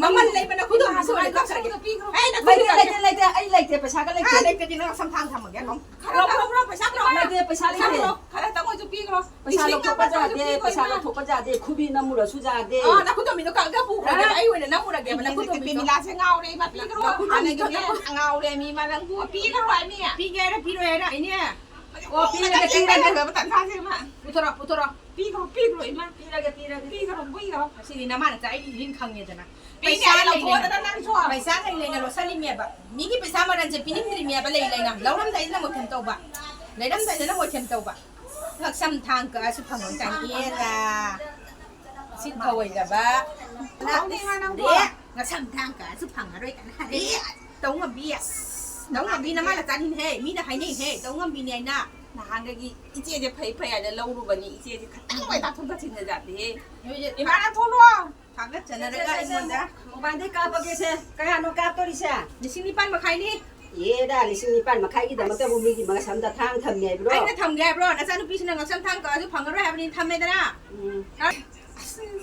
ꯃꯃꯜ ꯂꯩꯕꯅ ꯑꯦ, ꯈꯨꯗꯣꯝꯕꯤꯁꯦ ꯑꯣꯏꯅ ꯀꯛꯆꯔꯒꯦ꯫ ꯑꯩ ꯅꯈꯨꯠ ꯂꯩꯇꯦ, ꯀꯛꯆꯔꯒꯦ꯫ ꯂꯩꯇꯦ, ꯂꯩꯇꯦ, ꯑꯩ ꯂꯩꯇꯦ, ꯄꯩꯁꯥꯒ ꯂꯩꯇꯦ꯫ ꯑꯥ, ꯂꯩꯇ꯭ꯔꯗꯤ ꯅꯪ ꯁꯝ ꯊꯥꯡ ꯊꯝꯃꯒꯦ, ꯅꯪ꯫ ꯈꯔ ꯄꯤꯔꯛꯑꯣ, ꯄꯩꯁꯥ ꯄꯤꯔꯛꯑꯣ꯫ ꯂꯩꯇꯦ, ꯄꯩꯁꯥ ꯂꯩꯇꯦ꯫ ꯄꯤꯔꯛꯑꯣ꯫ ꯈꯔꯇꯪ ꯑꯣꯏꯁꯨ ꯄꯤꯈ꯭ꯔꯣ꯫ ꯄꯩꯁꯥ ꯂꯤꯁꯤꯡ ꯂꯧꯊꯣꯛꯄ ꯑꯃꯇꯪ ꯑꯣꯏꯁꯨ ꯌꯥꯗꯦ, ꯄꯤꯈ꯭ꯔꯣ, ꯄꯩꯁꯥ ꯏꯃꯥ꯫ ꯂꯧꯊꯣꯛꯄ ꯌꯥꯗꯦ, ꯈꯨꯕꯤ ꯅꯝꯃꯨꯔꯁꯨ ꯌꯥꯗꯦ꯫ ꯑꯥ, ꯅꯈꯨꯠꯇꯣꯝꯕꯤꯗꯣ ꯀꯛꯑꯒ ꯄꯨꯈ꯭ꯔꯒꯦꯕ, ꯑꯥ꯫ ꯑꯩ ꯑꯣꯏꯅ ꯅꯝꯃꯨꯔꯒꯦꯕ, ꯅꯈꯨꯠꯇꯣꯝꯕꯤꯗꯣ꯫ ꯄꯦꯃꯤꯂꯥꯁꯦ ꯉꯥꯎꯔꯦ, ꯏꯃꯥ, ꯄꯤꯈ꯭ꯔꯣ꯫ ꯅꯈꯨꯠꯇꯣꯝꯕꯤꯗꯣ ꯍꯥꯟꯅꯒꯤꯅꯦ꯫ ꯉꯥꯎꯔꯦ, ꯃꯤ ꯏꯃꯥ, ꯅꯪꯕꯨ ꯄꯤꯈ꯭ꯔꯣ ꯍꯥꯏꯃꯤ꯫ ꯄꯤꯒꯦ ꯍꯥꯏꯔ ꯄꯤꯔꯣꯏ ꯍꯥꯏꯔ, ꯏꯅꯦ? ꯑꯣ, ꯄꯤꯔꯒꯦ, ꯄꯤꯔꯒꯦ꯫ ꯂꯩꯈ꯭ꯔꯕ ꯇꯟꯖꯥꯁꯦ, ꯏꯃꯥ꯫ ꯄꯨꯊꯣꯔꯛꯑꯣ, ꯄꯨꯊꯣꯔꯛꯑꯣ꯫ ꯄꯤꯈ꯭ꯔꯣ, ꯄꯤꯈ꯭ꯔꯣ, ꯏꯃꯥ꯫ ꯄꯤꯔꯒꯦ, ꯄꯤꯔꯒꯦ꯫ ꯄꯤꯈ꯭ꯔꯣ, ꯄꯤꯈ꯭ꯔꯣ꯫ ꯑꯁꯤꯗꯤ ꯅꯃꯥ ꯅꯆꯥ ꯑꯩꯒꯤ ꯏꯔꯤꯟ ꯈꯪꯉꯦꯗꯅ꯫ ꯄꯤꯅꯦ, ꯄꯩꯁꯥ ꯑꯩ ꯂꯩꯅ, ꯂꯧꯊꯣꯛꯑꯗꯅ ꯅꯪꯁꯨ꯫ ꯄꯩꯁꯥ ꯂꯩ ꯂꯩꯅ ꯂꯣꯠꯁꯜꯂꯤꯃꯦꯕ꯫ ꯃꯤꯒꯤ ꯄꯩꯁꯥ ꯃꯔꯟꯁꯦ ꯄꯤꯅꯤꯡꯗ꯭ꯔꯤꯃꯦꯕ, ꯂꯩ ꯂꯩꯅ꯫ ꯂꯧꯔꯝꯗꯥꯏꯗꯅ ꯃꯣꯏꯊꯦꯝ ꯇꯧꯕ, ꯂꯩꯔꯝꯗꯥꯏꯗꯅ ꯃꯣꯏꯊꯦꯝ ꯇꯧꯕ꯫ ꯉꯛꯁꯝ ꯊꯥꯡ ꯀꯛꯑꯁꯨ ꯐꯪꯉꯣꯏ ꯀꯥꯏꯅ꯫ ꯑꯦꯔꯥ꯫ ꯁꯤ ꯊꯧꯑꯣꯏꯗꯕ꯫ ꯍꯥꯎꯅꯤꯡꯉꯥ ꯅꯪꯕꯣ? ꯑꯦ, ꯉꯁꯝ ꯊꯥꯡ ꯀꯥꯁꯨ ꯐꯪꯉꯔꯣꯏ ꯀꯥꯏꯅ ꯍꯥꯏꯔꯦ꯫ ꯇꯧ ꯉꯝꯕꯤ꯫ ꯇꯧ ꯉꯝꯕꯤ ꯅꯃꯥꯅ ꯆꯥꯅꯤꯡꯍꯦ꯫ ꯃꯤꯅ ꯍꯥꯏꯅꯩꯍꯦ꯫ ꯇꯧ ꯉꯝꯕꯤꯅꯦ ꯍꯥꯏꯅ꯫ ꯅꯍꯥꯟꯗꯒꯤ ꯏꯆꯦꯁꯦ ꯐꯩ ꯐꯩ ꯍꯥꯏꯅ ꯂꯧꯔꯨꯕꯅꯤ꯫ ꯏꯆꯦꯁꯦ ꯈꯇꯪ ꯃꯣꯏ ꯇꯥꯊꯣꯛ ꯇꯥꯁꯤꯟꯅ ꯖꯥꯠꯅꯦꯍꯦ꯫ ꯅꯣꯏꯁꯦ ꯏꯃꯥꯅ ꯊꯣꯛꯂꯛꯑꯣ꯫ ꯊꯥꯒꯠꯆꯅꯔꯒ ꯁꯦ, ꯁꯦ, ꯁꯦ, ꯑꯩꯉꯣꯟꯗ꯫ ꯃꯣꯕꯥꯏꯜꯗꯩ ꯀꯥꯞꯄꯒꯦꯁꯦ꯫ ꯀꯌꯥꯅꯣ ꯀꯥꯞꯇꯣꯔꯤꯁꯦ? ꯂꯤꯁꯤꯡ ꯅꯤꯄꯥꯟ ꯃꯈꯥꯏꯅꯤ꯫ ꯑꯦꯗꯥ, ꯂꯤꯁꯤꯡ ꯅꯤꯄꯥꯟ ꯃꯈꯥꯏꯒꯤꯗꯃꯛꯇꯕꯨ ꯃꯤꯒꯤ ꯃꯉꯛꯁꯝꯗ ꯊꯥꯡ ꯊꯝꯃꯦ ꯍꯥꯏꯕ꯭ꯔꯣ? ꯑꯩꯅ ꯊꯝꯒꯦ ꯍꯥꯏꯕ꯭ꯔꯣ? ꯅꯆꯥꯅꯨꯄꯤꯁꯤꯅ ꯉꯛꯁꯝ ꯊꯥꯡ ꯀꯛꯑꯁꯨ ꯐꯪꯉꯔꯣꯏ ꯍꯥꯏꯕꯅꯤ, ꯊꯝꯃꯦꯗꯅ꯫ ꯎꯝ꯫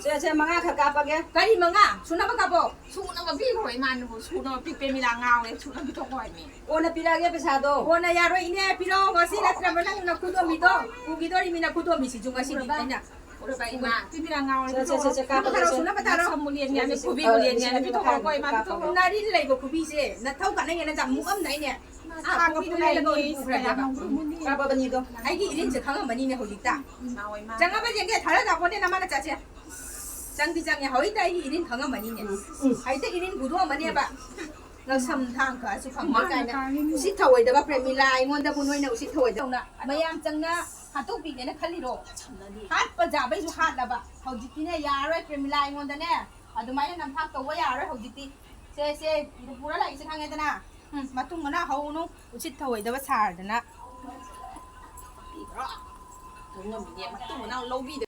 ꯁꯦ, ꯁꯦ, ꯃꯉꯥ ꯈꯛ ꯀꯥꯞꯄꯒꯦ꯫ ꯀꯔꯤ ꯃꯉꯥ? ꯁꯨꯅꯕ ꯀꯥꯞꯄꯣ꯫ ꯁꯨꯅꯕ ꯄꯤꯈ꯭ꯔꯣ ꯏꯃꯥꯅꯕꯨ, ꯁꯨꯅꯕ ꯄꯤ, ꯄ꯭ꯔꯦꯃꯤꯂꯥ ꯉꯥꯎꯔꯦ, ꯁꯨꯅꯕ ꯄꯤꯊꯣꯛꯈꯣ ꯍꯥꯏꯕꯅꯤ꯫ ꯀꯣꯟꯅ ꯄꯤꯔꯛꯑꯒꯦ ꯄꯩꯁꯥꯗꯣ꯫ ꯀꯣꯟꯅ ꯌꯥꯔꯣꯏ ꯏꯅꯦ, ꯄꯤꯔꯛꯑꯣ ꯉꯁꯤ ꯅꯠꯇ꯭ꯔꯕ ꯅꯪ ꯅꯈꯨꯗꯣꯝꯕꯤꯗꯣ? ꯄꯨꯈꯤꯗꯣꯔꯤꯃꯤ ꯅꯈꯨꯗꯣꯝꯕꯤꯁꯤꯁꯨ ꯉꯁꯤꯗꯤ ꯎꯔꯕ? ꯑꯩꯅ꯫ ꯎꯔꯕ ꯏꯃꯥ? ꯄ꯭ꯔꯦꯃꯤꯂꯥ ꯉꯥꯎꯔꯦ, ꯁꯦ, ꯁꯦ, ꯁꯦ, ꯄꯤꯊꯣꯛꯈ꯭ꯔꯣ꯫ ꯁꯦ, ꯀꯥꯞꯄꯒꯦ, ꯁꯨꯅꯕ ꯁꯦ꯫ ꯇꯥꯔꯣ, ꯁꯨꯅꯕ ꯇꯥꯔꯣ꯫ ꯁꯝꯕꯨ ꯂꯦꯟꯒꯦ ꯍꯥꯏꯕꯅꯤ, ꯄꯤꯊꯣꯛꯈ꯭ꯔꯣ ꯏꯃꯥ, ꯄꯤꯊꯣꯛꯈ꯭ꯔꯣ꯫ ꯅꯥꯔꯤꯟ ꯂꯩꯕ ꯈꯨꯕꯤꯁꯦ ꯅꯊꯧ ꯀꯥꯟꯅꯩꯌꯦꯅ ꯌꯥꯝ ꯃꯨꯛꯑꯝꯗꯥꯏꯅꯦ꯫ ꯑꯥ, ꯈꯥꯡꯒ ꯈꯨꯕꯤ ꯄꯨꯔꯥ ꯂꯩꯔꯒ ꯂꯩꯔꯝꯃꯤ, ꯄꯨꯈ꯭ꯔꯦꯕ꯫ ꯀꯌꯥꯝ ꯉꯝꯈ꯭ꯔꯕꯅꯣ? ꯑꯩꯒꯤ ꯏꯔꯤꯟꯁꯦ ꯈꯪꯉꯝꯃꯅꯤꯅꯦ ꯍꯧꯖꯤꯛꯇ꯫ ꯏꯃꯥ ꯍꯣꯏ, ꯏꯃꯥ꯫ ꯆꯪꯉꯕ ꯌꯦꯡꯒꯦ, ꯊꯥꯔ ꯂꯥꯛꯄꯅꯦ ꯅꯃꯥꯅ ꯆꯠꯁꯦ꯫ ꯆꯪꯗꯤ ꯆꯪꯉꯦ, ꯍꯧꯖꯤꯛꯇ ꯑꯩꯒꯤ ꯏꯔꯤꯟ ꯈꯪꯉꯝꯃꯅꯤꯅꯦ꯫ ꯎꯝ, ꯎꯝ꯫ ꯍꯧꯖꯤꯛꯇ ꯏꯔꯤꯟ ꯍꯨꯗꯣꯛꯑꯝꯃꯅꯤꯕ꯫ ꯉꯛꯁꯝ ꯊꯥꯡ ꯀꯛꯑꯁꯨ ꯐꯪꯉꯣꯏ ꯀꯥꯏꯅ꯫ ꯎꯁꯤꯠ ꯊꯧꯑꯣꯏꯗꯕ ꯄ꯭ꯔꯦꯃꯤꯂꯥ, ꯑꯩꯉꯣꯟꯗꯕꯨ ꯅꯣꯏꯅ ꯎꯁꯤꯠ ꯊꯧꯑꯣꯏꯗꯕ꯫ ꯃꯌꯥꯝ ꯆꯪꯅ ꯍꯥꯠꯇꯣꯛꯄꯤꯒꯦꯅ ꯈꯜꯂꯤꯔꯣ? ꯍꯥꯠꯄ ꯌꯥꯕꯩꯁꯨ ꯍꯥꯠꯂꯕ꯫ ꯍꯧꯖꯤꯛꯇꯤꯅꯦ, ꯌꯥꯔꯔꯣꯏ ꯄ꯭ꯔꯦꯃꯤꯂꯥ, ꯑꯩꯉꯣꯟꯗꯅꯦ ꯑꯗꯨꯃꯥꯏꯅ ꯅꯝꯊꯥꯛ ꯇꯧꯕ ꯌꯥꯔꯔꯣꯏ ꯍꯧꯖꯤꯛꯇꯤ꯫ ꯁꯦ, ꯁꯦ, ꯄꯨꯔ ꯂꯥꯛꯏꯁꯦ ꯈꯪꯉꯦꯗꯅ꯫ ꯎꯝ, ꯃꯇꯨꯡ ꯃꯅꯥꯎ ꯍꯧꯅꯨ, ꯎꯁꯤꯠ ꯊꯧꯑꯣꯏꯗꯕ ꯁꯥꯔꯗꯅ꯫ ꯃꯇꯨꯡ ꯃꯅꯥꯎ ꯂꯧꯕꯤꯗ